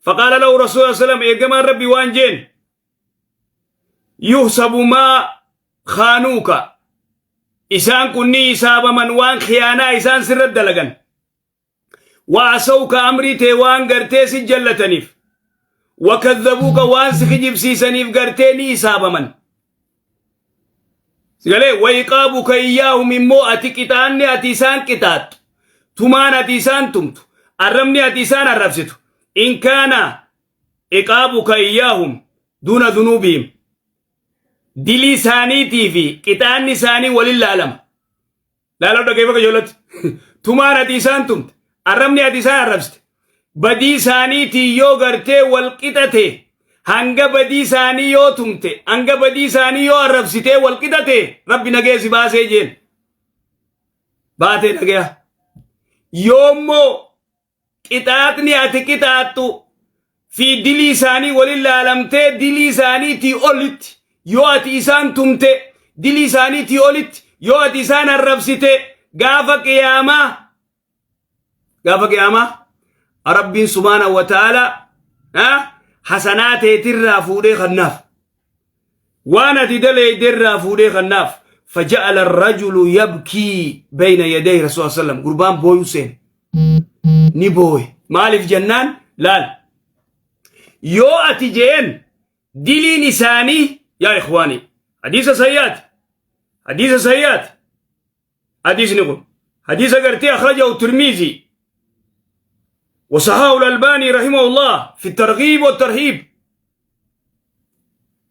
Faqaala lahu rasuula sallam ergamaan rabbi waan jeen yuhsabu maa khaanuuka isaan kun ni hisaabaman waan khiyaanaa isaan sirra dalagan wa asawka amrii tee waan gartee si jallataniif wa kadhabuuka waan si kijibsiisaniif gartee ni hisaabaman Sigalee wayiqaabuka iyyaahum immoo ati qixaanni ati isaan qixaaxxu tumaan ati isaan tumtu arrabni ati isaan arrabsitu in kaana iqaabuka iyyaahum duuna dunuubihim dilii isaaniitii fi qixaanni isaanii walin laalama. Laalaa dhaggeeffata ijoolletti. Tumaan ati isaan tumte arrabni ati isaan arrabsite badii isaaniitii yoo gartee wal qixate hanga badii isaanii yoo tumte hanga badii isaanii yoo arrabsitee wal qixate rabbi nagee si baasee jeen baatee dhageya yoommoo qixaaxni ati qixaaxxu fi dilii isaanii walin laalamtee dilii isaaniitii olitti yoo ati isaan tumte dilii isaaniitii olitti yoo ati isaan arrabsite gaafa qiyaamaa gaafa qiyaamaa rabbiin subhaana wa ta'ala hasanaa teetirraa fuudhee kannaaf waan ati daleeyderraa fuudhee kannaaf. Faja'ala arrajulu yabkii bayna yaday rasuul sallam gurbaan booyuu seene ni booye maaliif jennaan laal yoo ati jeen diliin isaanii yaa ikhwaani hadiisa sayyaati hadiisa sayyaati hadiisni kun hadiisa gartee akhrajahu tirmiizii وصححه الألباني رحمه الله في الترغيب والترهيب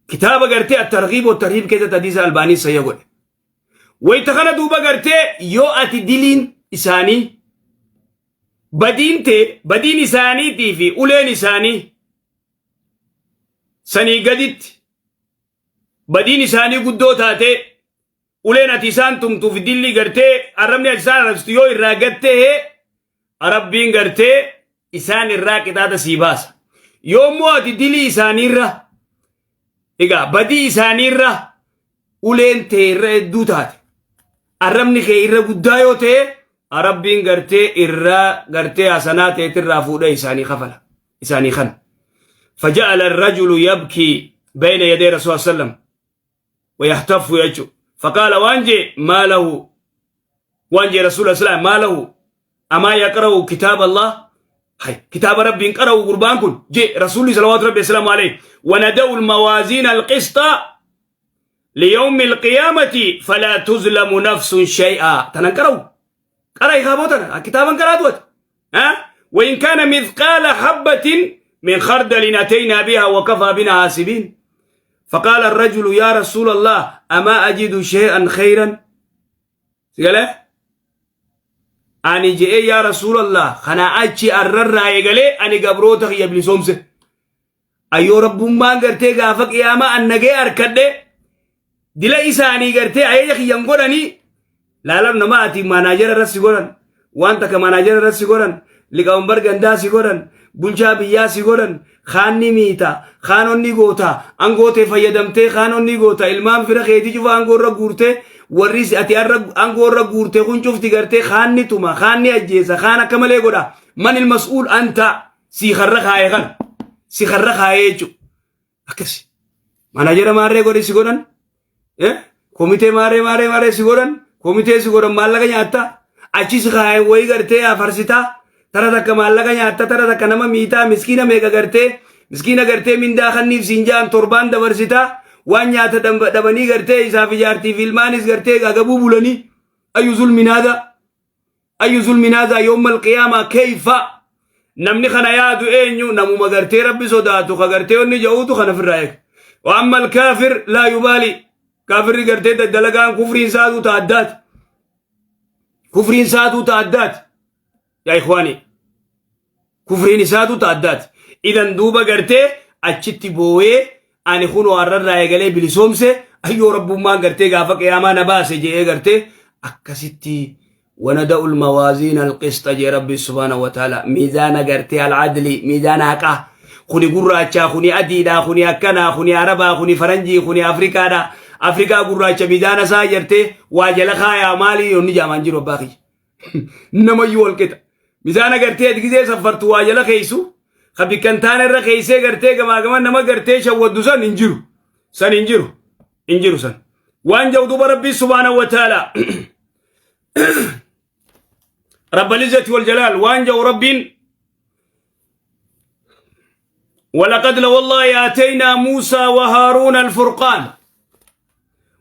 كتاب قرتي الترغيب والترهيب كذا حديث الألباني سيقول ويتخنا دوبا قرتي يو أتي دلين إساني بدين تي بدين إساني تي في أولين إساني سني قدت بدين إساني قدو تاتي uleen ati isaan tumtuuf dilli gartee arrabni ati isaan arrabsitu yoo irraa gattee rabbiin gartee isaan irraa qixaaxa sii baasa. Yoommoo ati dilii isaaniirra egaa badii isaaniirra uleen tee irra hedduu taate arrabni kee irra guddaa yoo ta'e rabbiin gartee irraa gartee hasanaa teetirraa fuudhee isaanii kafala isaanii kana. فجعل الرجل يبكي بين يدي رسول الله صلى الله عليه وسلم ويهتف يجو فقال وانجي ما له وانجي رسول الله صلى الله عليه وسلم ما له أما يقرأ كتاب الله هاي كتاب ربي قرأ قربان كن جي رسول صلوات ربي السلام عليه وندعو الموازين القسط ليوم القيامة فلا تظلم نفس شيئا تنقرأ قرأ يخابوتنا كتابا قرأت ها وإن كان مثقال حبة من خردل أتينا بها وكفى بنا حاسبين فقال الرجل يا رسول الله أما أجد شيئا خيرا قال أني جئ يا رسول الله خنا أجي الرر قال أني قبروتك يا ابن سومسه أيو رب ما قرتي قافك يا ما أنجي أركده dila isaanii gartee ajaja kiyyan godhanii laalam nama ati manaajera irratti si godhan waan takka manaajera irratti si godhan liqawanbar gandaa si godhan bulchaa biyyaa si godhan kaan ni miita kaan onni goota angoo tee fayyadamtee kaan onni goota ilmaan fira keetii cufa angoo irra guurtee warri ati angoo irra guurte kun cufti gartee kaan ni tuma kaan ni ajjeesa kaan akka malee godha man il mas'uul anta si karra kaaye kana si karra kaaye jechuudha akkasi manaajera maarree godhe si godhan komitee maarree maarree maarree si godhan komitee si godhan maallaqa nyaatta achi si kaayan wayii gartee afarsitaa tara takka maallaqa nyaatta tara takka nama miitaa miskiina meeqa gartee miskiina gartee mindaa kanniif siin ja'an torbaan dabarsitaa waan nyaata dhabanii gartee isaaf ijaartiif ilmaanis gartee gagabuu bulanii ayyu zulmin haadha ayyu zulmin haadha yawma alqiyaamaa keeyfa namni kana yaadu eenyu namuma gartee rabbi sodaatu ka gartee onni ja'uutu kana firraa eega wa amma alkaafir laa yubaali kaafirri gartee daddalagaan kufriin isaatuu ta addaati kufriin isaatuu ta addaati yaa ikhwaani kufriin isaatuu ta addaati idan duuba gartee achitti booyee ani kunoo har'arraa eegalee bilisoomse ayyoo rabbummaan gartee gaafa qiyaamaa na baase je'ee gartee akkasitti وندع الموازين القسط جي ربي سبحانه وتعالى ميزان غرتي العدل ميزان حقا kuni gurraacha kuni adiidha kuni akkana kuni arabaa kuni faranjii kuni afrikaadha afrikaa gurraacha miizaana isaa jartee waa jala kaayaa maalii yoonni jaamaan jiru abbaa kiyya namayyuu wal qixa miizaana gartee ati gizee saffartu waa jala keeysu. Ka bikka hin taane irra keessee gartee gamaa gama nama gartee shawwaddu san hin jiru. San hin jiru. Hin jiru san. Waan jedhu duuba Rabbii subhaanahu wa ta'ala. Rabbal izzati wal jalaal waan jedhu Rabbiin ولقد لوالله آتينا موسى وهارون الفرقان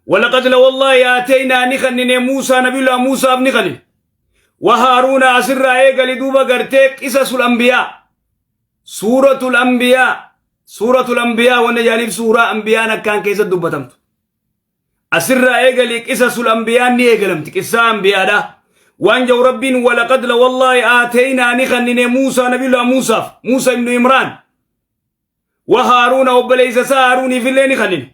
ولقد لوالله آتينا نخنن موسى نبي الله موسى بنخنن وهارون أسر إيقل دوبا قرتيك قصص الأنبياء سورة الأنبياء سورة الأنبياء ونجانب سورة أنبياء نكان كيسة دبتمت أسر إيقل قصص الأنبياء نيقلمت قصة أنبياء ده وان جو رب ولقد لوالله آتينا نخنن موسى نبي الله موسى موسى بن عمران وهارون وبليس هارون في الليل خنن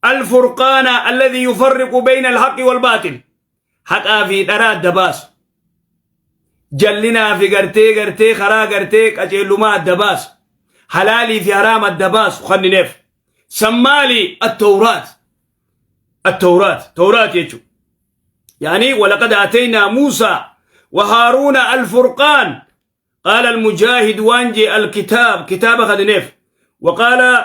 الفرقان الذي يفرق بين الحق والباطل حقا في درا دباس جلنا في قرتي قرتي خرا قرتي قجلما الدباس حلالي في حرام الدباس خننف سمالي التوراة التوراة توراة يجو يعني ولقد آتينا موسى وهارون الفرقان قال المجاهد وانجي الكتاب كتاب خدنيف وقال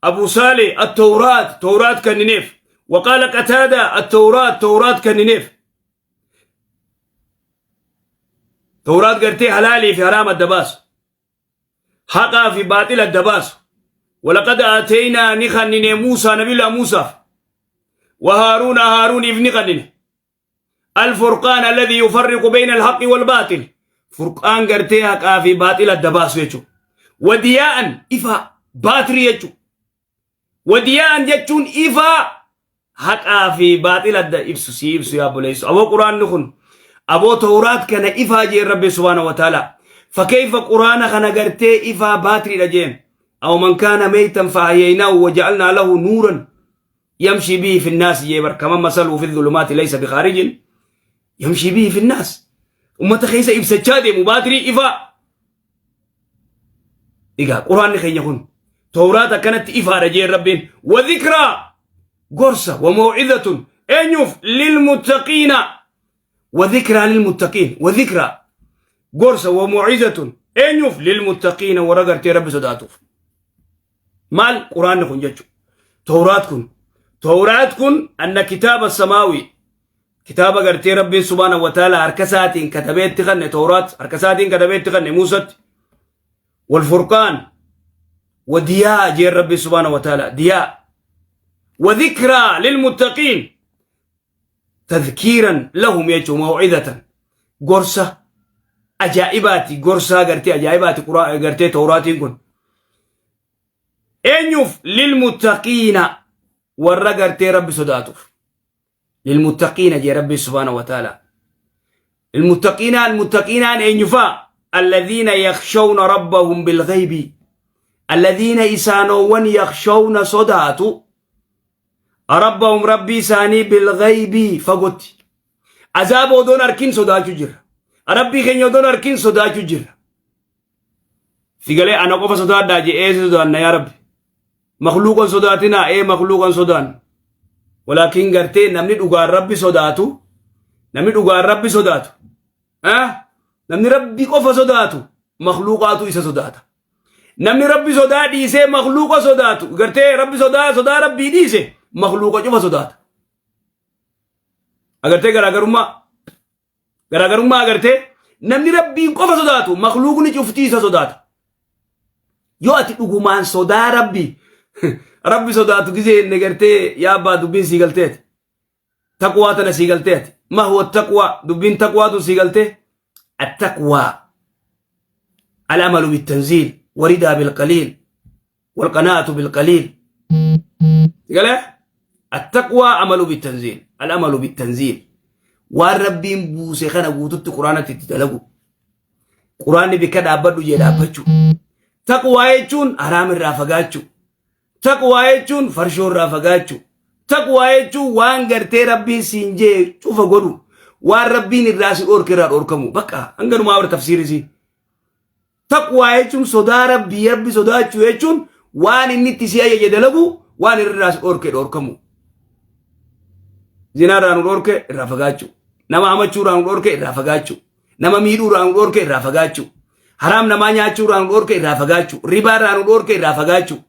أبو صالح التوراة توراة كننيف وقال قتادة التوراة توراة كننيف توراة قرتي حلالي في حرام الدباس حقا في باطل الدباس ولقد آتينا نخنن موسى نبي الله موسى وهارون هارون ابن خنن الفرقان الذي يفرق بين الحق والباطل فرقان قرتي حقا في باطل الدباس يجو ودياء إفا باتري يجو ودياء جتون إفا حقا في باطل إبسو سي إبسو يا بوليس أبو قرآن نخن أبو توراة كان إفا جي ربي سبحانه وتعالى فكيف قرآن خنا قرتي إفا باتري لجيم أو من كان ميتا فأحييناه وجعلنا له نورا يمشي به في الناس يبر كما مثله في الظلمات ليس بخارج يمشي به في الناس وما تخيس إبسا مباتري إفا إيقا قرآن خين يكون توراة كانت إفا رجي ربين وذكرى قرصة وموعظة أنيف للمتقين وذكرى للمتقين وذكرى قرصة وموعظة أنيف للمتقين ورقرتي رب صداتوف مال قرآن كن جتشو توراة كن توراة كن أن كتاب السماوي كتاب قرتي ربي سبحانه وتعالى أركسات كتبت تغني توراة أركسات كتبت تغني موسى والفرقان ودياء جي ربي سبحانه وتعالى دياء وذكرى للمتقين تذكيرا لهم يجو موعظة قرصة أجائباتي قرصة قرتي أجائباتي قرتي توراتي كن أنيف للمتقين ورقرتي ربي صداتف للمتقين جي ربي سبحانه وتعالى المتقين المتقين أنيفا الذين يخشون ربهم بالغيب الذين إسانون يخشون صداتو ربهم ربي ساني بالغيب فقط عذاب ودون أركين صداتو جر ربي خين يودون أركين صداتو جر في قال أنا قف صدات داجي إيه صداتنا يا ربي مخلوقا صداتنا إيه مخلوقا صدان ولكن قرتي نمني دوغار ربي صداتو نمني دوغار ربي صداتو ها نمني ربي قف صداتو مخلوقاتو إسا صداتا نمني ربي صدا ديسه مخلوق صداتو قرتي ربي صدا صدا ربي ديسه مخلوق جوا صدات أقرتي غراغروما غراغروما أقرتي نمني ربي قف صداتو مخلوق نجوفتي إسا صدات يو أتي دوغمان صدا ربي ربي صداتو كيزي نغرتي يا با دبين سيغلتيت تقوى تنا سيغلتيت ما هو التقوى دبين تقوى تو سيغلتي التقوى العمل بالتنزيل ورضا بالقليل والقناعة بالقليل قال التقوى عمل بالتنزيل العمل بالتنزيل والربي بوسي خنا غوتت قران تتدلغو قران بكدا بدو جدا بچو تقوى يچون حرام الرافغاچو تقوى يچون فرشو الرافغاچو تقوى يچون وان غرتي ربي سينجي شوف غدو وان ربي الراس اوركرا اوركمو بقى انغنو ما تفسير سي تقوى يچون صدا ربي ربي صداچو يچون وان اني تسيا يدلغو وان الراس اوركي اوركمو زنا رانو اوركي رافغاچو نما امچو رانو اوركي رافغاچو نما ميدو رانو اوركي رافغاچو Haraam namaa nyaachuu irraa nu dhoorke irraa fagaachuu. Ribaa irraa nu dhoorke irraa fagaachuu.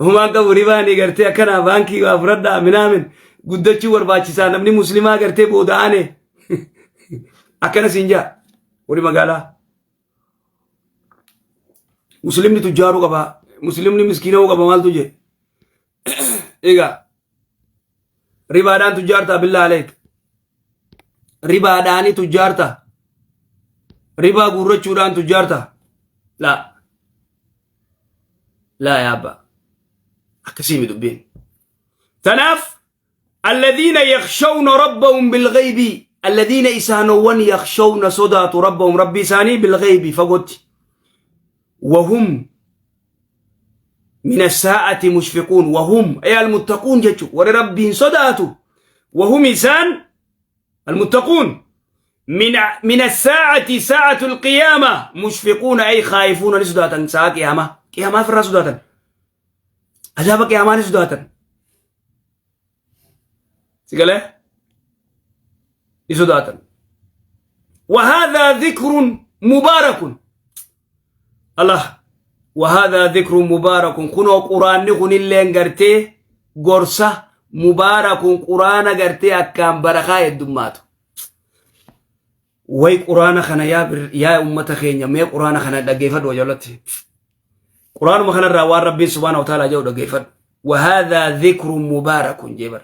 Humaan qabu ribaanii gartee akkanaa baankii waa fudhadhaa minaamin guddachuu barbaachisaa namni muslimaa gartee booda aane akkana siin jaa warri magaalaa. Muslimni tujjaaruu qaba muslimni miskiina'uu qaba maaltu jee. Egaa ribaadhaan tujjaartaa billaa aleek. Ribaadhaani tujjaartaa. Ribaa guurrachuudhaan tujjaartaa. Laa. Laa yaa abbaa. Akkasii mi dubbiin. Tanaaf alladhiina yakshawna rabbahum bilghaybi alladhiina isaanowwan yakshawna sodaatu rabbahum rabbii isaanii bilghaybi fagootti. Wahum min as-saa'ati mushfiquun wahum ay almuttaquun jechu warri rabbiin sodaatu wahum isaan almuttaquun min as-saa'ati saa'atu al-qiyaama mushfiquuna ay khaayifuuna ni sodaatan sa'a qiyaamaa qiyaamaa ofirraa sodaatan azaaba qiyaamaa ni sodaatan si galee ni sodaatan وهذا ذكر مبارك Allah وهذا ذكر مبارك kunoo quraanni kunilleen gartee gorsa مبارك quraana gartee akkaan barakaa heddummaatu way quraana kana yaa yaa ummata keenya mee quraana kana dhaggeeffadhu wajalatti quraanuma kanarraa waan rabbiin سبحانه وتعالى jedhu dhaggeeffadhu. وهذا ذكر مبارك jebar.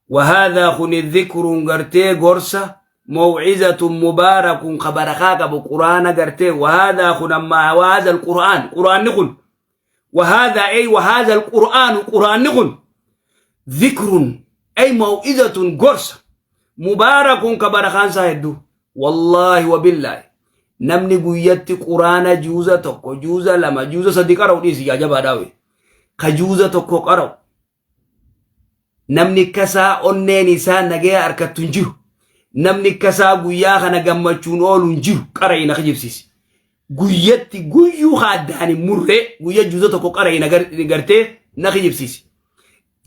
وهذا kun ذكر gartee gorsa موعظة مبارك ka barakaa qabu quraana gartee وهذا kun أما وهذا القرآن quraanni kun وهذا أي وهذا القرآن quraanni kun ذكر أي موعظة gorsa مبارك ka barakaan isaa hedduu. والله وبالله namni guyyatti quraana juuza 1 juuza 2 juuza 3 qara'u dhiisi yaa jabaadhaawe ka juuza 1 qara'u namni kasaa onneen isaa nagaya harkattu hin jiru. Namni kasaa guyyaa kana gammachuun oolu hin jiru. Qara'ii na kijibsiisi. Guyyatti guyyuu addaan hin murree guyya juuza 1 qara'ii na gartee na kijibsiisi.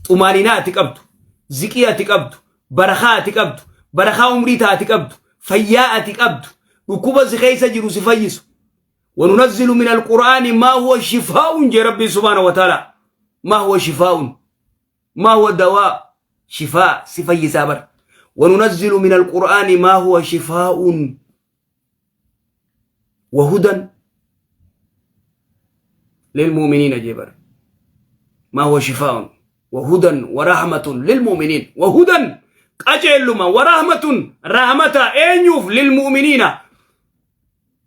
Xumaaninaa ati qabdu, ziqii ati qabdu, barakaa ati qabdu, barakaa umrii ati qabdu, fayyaa ati qabdu, dhukkuba si keessa jiru si fayyisu. وننزل من القرآن ما هو شفاء جي ربي سبحانه وتعالى ما هو شفاء ما هو دواء شفاء سفي سابر. وننزل من القرآن ما هو شفاء وهدى للمؤمنين جبر ما هو شفاء وهدى ورحمة للمؤمنين وهدى أجل ما ورحمة رحمة أنيوف للمؤمنين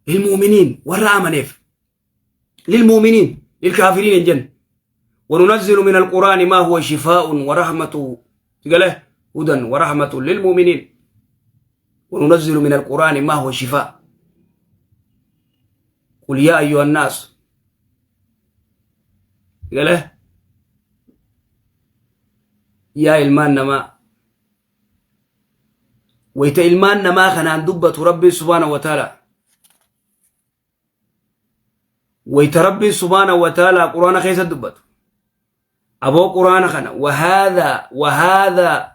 للمؤمنين والرامنيف للمؤمنين للكافرين الجن. وننزل من القرآن ما هو شفاء ورحمة قاله هدى ورحمة للمؤمنين. وننزل من القرآن ما هو شفاء. قل يا أيها الناس قاله يا ilmaan namaa wayta ilmaan namaa kanaan dubbatu rabbi سبحانه وتعالى wayta rabbi سبحانه وتعالى quraana keessa dubbatu aboo quraana kana وهذا وهذا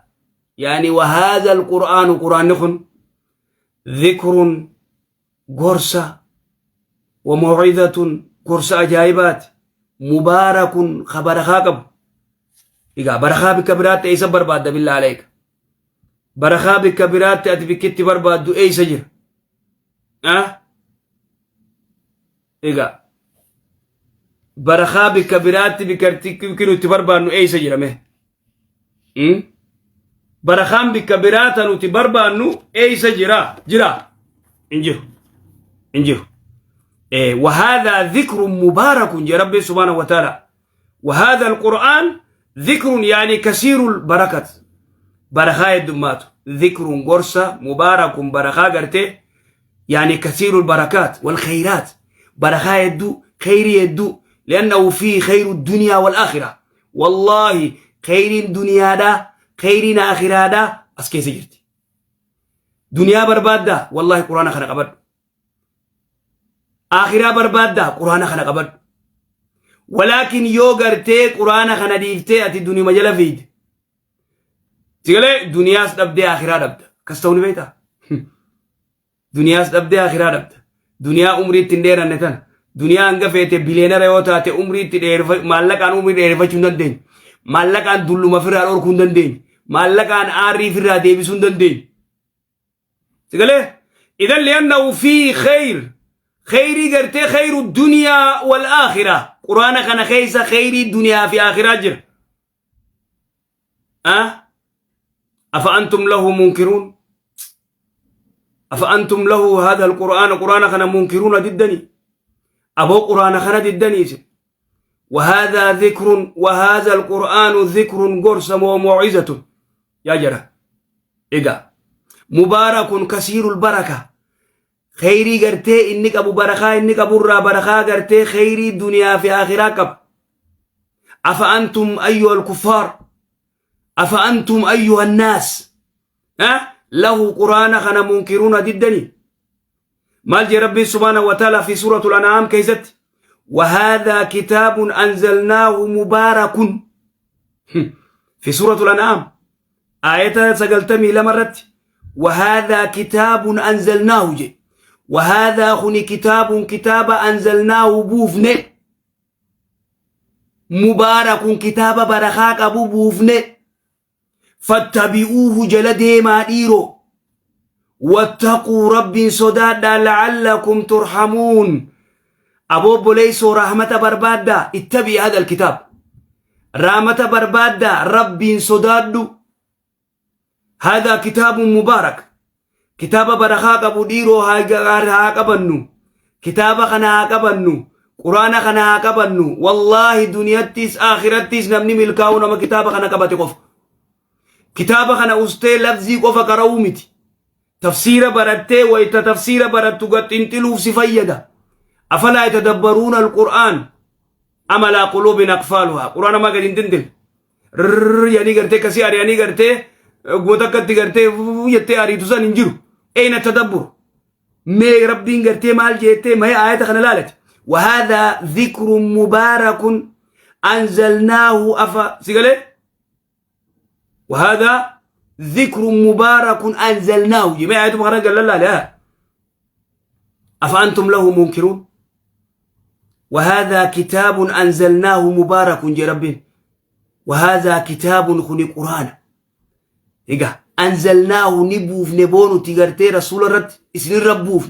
يعني وهذا القرآن quraanni kun ذكر gorsa وموعظة gorsa ajaa'ibaati مبارك ka barakaa qabu. Egaa barakaa bikka biraatti eessa barbaadda بالله عليك? Barakaa bikka biraatti ati bikkitti barbaaddu eessa jira? Ah? Egaa barakaa bikka biraatti bikki nuti barbaadnu eessa jira mee? Barakaan bikka biraata nuti barbaadnu eessa jira? Jira? Hin jiru. Hin jiru. وهذا ذكر مبارك يا ربي سبحانه وتعالى وهذا القرآن ذكر يعني كثير البركة بركة الدمات ذكر قرصة مبارك بركة قرته يعني كثير البركات والخيرات بركة يدو خير يدو لأنه فيه خير الدنيا والآخرة. والله خير الدنيا دا خير آخرة دا أسكي سجرتي دنيا برباد دا والله قرآن خلق أبد آخرة برباد دا قرآن خلق أبد. ولكن yoo gartee quraana kana dhiiftee ati duniyuma jala fiide sigalee duniyaas dhabdee akhiraa dhabda. Akkas ta'uu ni beektaa? Duniyaas dhabdee akhiraa dhabda. Duniyaa umrii ittiin dheeranne tana. Duniyaa hanga feete bileenara yoo taate umrii itti dheerifa maallaqaan umrii dheerifachuu hin dandeenyu. Maallaqaan dulluma firraa dhorkuu hin dandeenyu. Maallaqaan aarrii firraa deebisuu hin dandeenyu. Sigalee? Idan li'annahu fi khayr. Khayrii gartee khayru duniyaa wal aakhira. Quraana kana keessa khayrii duniyaa fi aakhiraa jira. Ah? Afa antum lahu munkiruun? Afa antum lahu hadha alqur'aana qur'aana kana munkiruuna diddanii? Aboo qur'aana kana diddanii isin. وهذا ذكر وهذا القرآن ذكر قرص وموعظة يا جرى إيجا مبارك كثير البركة خيري قرتي إنك أبو بركة إنك أبو الرا بركة قرتي خيري الدنيا في آخرة كب أفأنتم أيها الكفار أفأنتم أيها الناس ها له قرآن خنا منكرون ضدني مال ربي سبحانه وتعالى في سورة الأنعام كيست وهذا كتاب أنزلناه مبارك في سورة الأنعام آية سقلتمي لمرت وهذا كتاب أنزلناه جي وهذا خني كتاب كتاب أنزلناه بوفني مبارك كتاب برخاك أبو بوفني فاتبعوه جل ديما ديرو واتقوا ربي صدادا لعلكم ترحمون. أبو بوليسو رحمة بربادا اتبع هذا الكتاب رحمة بربادا ربي صدادو. هذا كتاب مبارك كتاب برخاك أبو ديرو هاكبنو كتاب خنا هاكبنو قرآن خنا هاكبنو. والله دنياتيس آخرتيس نمني ملكاو نما كتاب خنا كبتي قف كتاب خنا أستي لفظي قف كراومتي تفسير برتي وإتا تفسير برتو قد انتلو سفيدا. أفلا يتدبرون القرآن أم لا قلوب أقفالها. قرآن ما قد انتندل يعني قرتي كسي يعني قرتي قوتك قرتي يتي أريد سان انجرو. أين التدبر؟ مي ربي قرتي مال جيتي ما هي آية خنا لالت. وهذا ذكر مبارك أنزلناه أفا سيقالي وهذا ذكر مبارك أنزلناه جميع آيات مخرج قال لا لا أفأنتم له منكرون. وهذا كتاب أنزلناه مبارك جي ربي وهذا كتاب خني قرآن إيجا أنزلناه نبوف نبونو تيغرتي رسول الرد إسن ربوف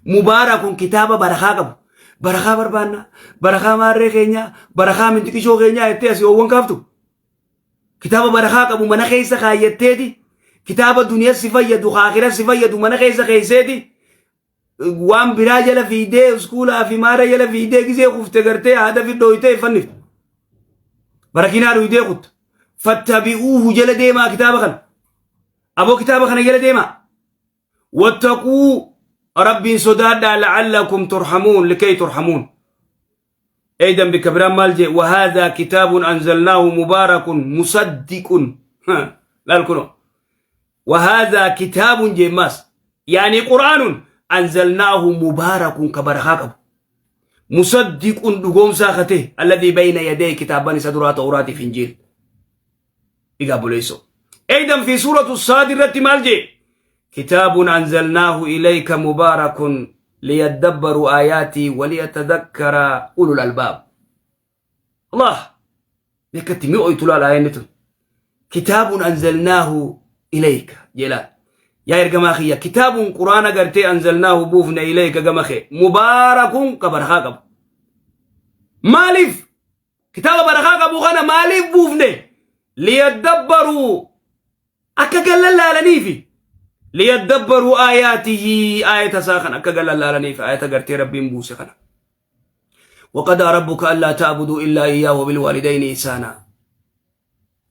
مبارك كتاب برخاقب برخا بربانا برخا ماري خينيا برخا من تكيشو خينيا يتياسي ووان كافتو كتاب برخاق أبو منا خيسة خايتيدي كتاب الدنيا سفيد وآخرة سفيد ومنا خيسة خيسيدي وام براجل في دي اسكولا في مارا يلا في دي كزي خفت قرتي هذا في دويتي فنف بركينا رويدي خط فاتبعوه جل ديما كتاب خل أبو كتاب خنا جل ديما واتقوا ربي سدادا لعلكم ترحمون لكي ترحمون. أيضا بكبران مالجي وهذا كتاب أنزلناه مبارك مصدق لا الكلام وهذا كتاب جيماس يعني قرآن أنزلناه مبارك كبرخاك مصدق دقوم ساخته الذي بين يديه كتابان سدرات أورات في إنجيل إيقابليسو. أيضا في سورة الصادرة مالجي كتاب أنزلناه إليك مبارك ليدبروا آياتي وليتذكر أولو الألباب. الله يكتمي أيتلا الآية كتاب أنزلناه إليك جلال يا إرجماخية كتاب قرآن قرتي أنزلناه بوفنا إليك جماخي مبارك كبرخاك مالف كتاب برخاك أبو غنا مالف بوفنا ليدبروا أكجل لا لنيفي ليدبروا آياته آية ساخن أكجل لا لنيفي آية قرتي ربي مبوسخنا. وقضى ربك ألا تعبدوا إلا إياه وبالوالدين إحسانا.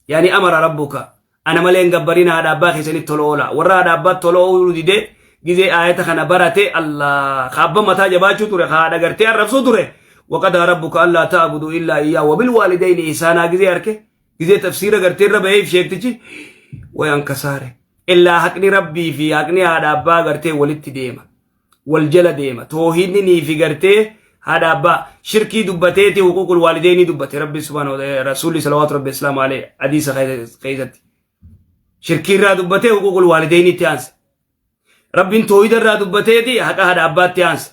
يعني أمر ربك أنا ملين جبرين هذا باخي سنة تلولا ورا هذا بات تلو دي جزء آية خنا برته الله خاب متى جباتشو ترى هذا قرتي الرب ترى. وقضى ربك ألا تعبدوا إلا إياه وبالوالدين إحسانا جزء أركه جزء تفسير قرتي الرب هي في شيء تجي وينكساره إلا حقني ربي في حقني هذا با قرتي ولدت ديما والجل ديما توحيدني في قرتي هذا با شركي دبتي حقوق الوالدين دبتي ربي سبحانه وتعالى رسول صلوات ربي السلام عليه حديث خيزتي شركي را دبتي حقوق الوالدين تيانس. Rabbiin toohida irraa dubbateeti haqa haadha abbaatti aansa.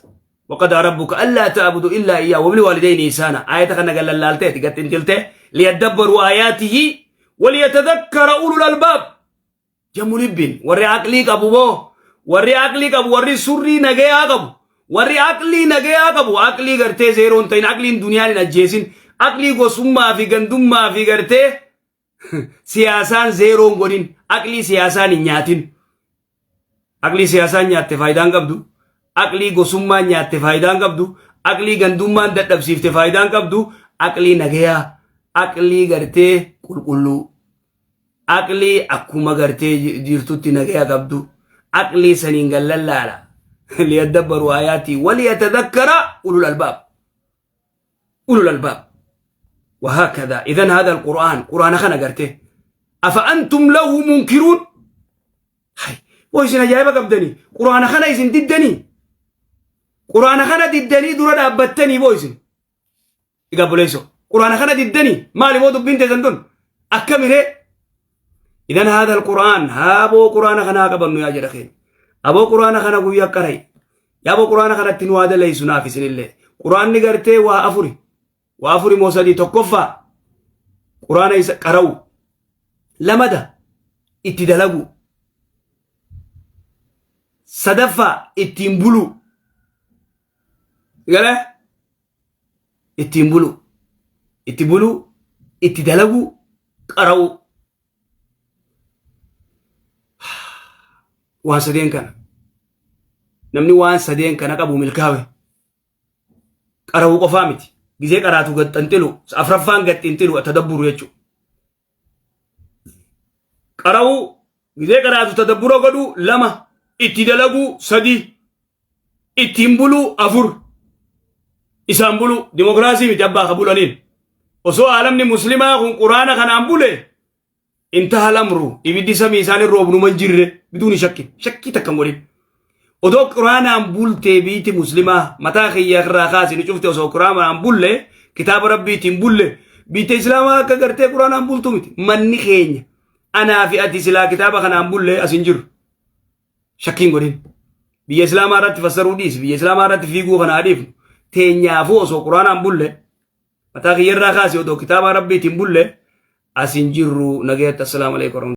Waqadaa rabbuka allaa ta'budu illaa iyyaa wabil waalidayni ihsaana. Aayata kana gallallaalteeti gaxxinxiltee liyadabbaru aayaatihi waliyatadakkara ulul albaab. Jamu libbin warri aqlii qabu boo warri aqlii qabu warri surrii nagayaa qabu warri aqlii nagayaa qabu aqlii gartee zeeroon ta'in aqliin duniyaan hin ajjeesin aqlii gosummaa fi gandummaa fi gartee siyaasaan zeeroon godhin aqlii siyaasaan hin nyaatin aqlii siyaasaan nyaatte faayidaan qabdu aqlii gosummaan nyaatte faayidaan qabdu aqlii gandummaan dadhabsiifte faayidaan qabdu aqlii nagayaa aqlii gartee qulqulluu Aqlii akkuma gartee jirtutti nagaya qabdu. Aqlii saniin gallallaala. Liyadabbaru aayaatii waliyatadakkara ulul albaab. Ulul albaab. وهكذا إذن هذا القرآن قرآن خنا قرته أفأنتم له منكرون هاي وإسن أجايبة قبدني قرآن خنا إسن ددني قرآن خنا ددني دورة دابتني بويسن Egaa obboleessoo quraana kana diddanii maali moo dubbiin teessan tun akkamiree? Idan haadha alquraan haaboo quraana kanaa qabannu yaa jedha keenya. Aboo quraana kana guyyaa qarai. Yaaboo quraana kanatti nu haa dalaysu naaf isinillee. Quraanni gartee waa afuri. Waa afuri moo sadii tokkoffaa quraana isa qara'u. Lamada itti dalagu. Sadaffaa ittiin bulu. Galee? Ittiin bulu, itti buluu, itti dalaguu, qara'uu. Waan sadeen kana. Namni waan sadeen kana qabu milkaawe. Qara'uu qofaa miti. Gizee qaraatu gad xanxilu, afraffaan gad xinxilu tadabburu jechuudha. Qara'uu, gizee qaraatu tadabbura godhuu lama, itti dalaguu sadii, ittiin buluu afur. Isaan buluu dimokiraasii miti abbaa ka bulaniin. Osoo aalamni muslimaa kun quraana kanaan bule intaha lamru ibiddi samii isaan irra roobnu hin jirre biduuni shakki shakkii takka hin godhin. Odoo quraanaan bultee biiti muslimaa mataa kiyya irraa kaasi nu cufte osoo quraanaan bulle kitaaba rabbiitiin bulle biitte islaamaa akka gartee quraanaan bultu miti manni keenya anaa fi ati silaa kitaaba kanaan bulle as hin jiru. Shakkiin godhin. Biyya islaamaa irratti fassaruu dhiisi biyya islaamaa irratti fiiguu kanaa dhiifnu teenyaafuu osoo quraanaan bulle mataa kiyya irraa kaasi odoo kitaaba rabbiitiin bulle as hin jirru nagayatti assalaamu alaikum.